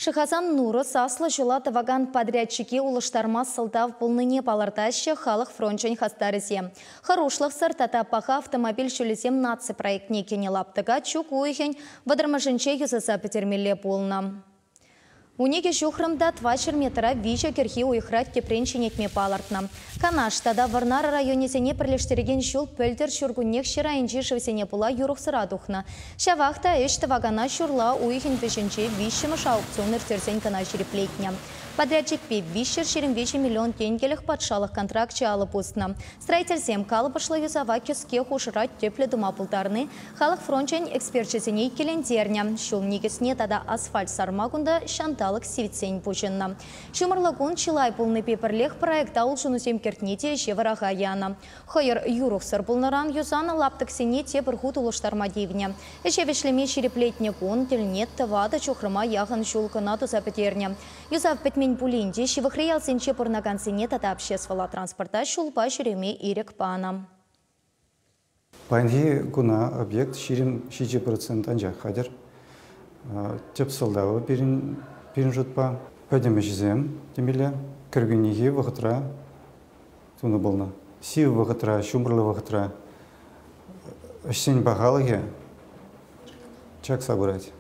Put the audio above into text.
Шӑхасан Нурӑс аслӑ ҫула тӑвакан подрядчике улӑштарма сӑлтав пулнине палӑртаҫҫӗ Халӑх фрончӗн хастарӗсем. Хӑрушлӑхсӑр тата паха автомобиль ҫулӗсем наци проектне кӗнӗ лаптӑка чӳк уйӑхӗн 30-мӗшӗнче юсаса пӗтермелле пулнӑ. 12 ҫухрӑм та 400 метра 3 кӗрхи уйӑхра тӗпрен ҫӗнетме палӑртнӑ. Канаш тата Вӑрнар районӗсене пӗрлештерекен ҫул пӗлтӗр ҫуркуннех ҫӗр айӗнчи шывсене пула юрӑхсӑра тухнӑ. Ҫавах та ӗҫ тӑвакана ҫурла уйӑхӗн вӗҫӗнче 3-мӗш аукцион ирттерсен кӑна ҫирӗплетнӗ. Подрядчикпе 323 миллион тенкӗлӗх патшалӑх контракчӗ алӑ пуснӑ. Строительсем калӑпӑшлӑ юсава кӗске хушӑра тӗплӗ тума пултарни Халӑх фрончӗн эксперчӗсене иккӗлентернӗ. Ҫул никӗсне тата асфальт сарма кунта ҫанталӑк сивӗтсен пуҫӑннӑ. Ҫумӑрлӑ кун чылай пулнипе пӗрлех проекта улшӑнусем кӗртни те ӗҫе вӑраха янӑ. Хӑйӑр юрӑхсӑр пулнӑран юсанӑ лаптӑксене тепӗр хут улӑштарма тивнӗ. Ӗҫе вӗҫлеме ҫирӗплетнӗ кун тӗлне 4 ҫухрӑма яхӑн ҫул кӑна туса пӗтернӗ. Юсав пӗтмен пулин те ҫывӑхри ялсенче пурӑнакансене тата обществӑлла транспорта ҫулпа ҫӳреме ирӗк панӑ. Паянхи куна объект 27% анчах хатӗр. Тӗп сӑлтавӗ пирӗн шутпа пӗтӗм ӗҫсем темелле кӗркуннехи вӑхӑтра тунӑ пулнӑ. Сивӗ вӑхӑтра, ҫумӑрлӑ вӑхӑтра ӗҫсен пахалӑхӗ чакса пырать.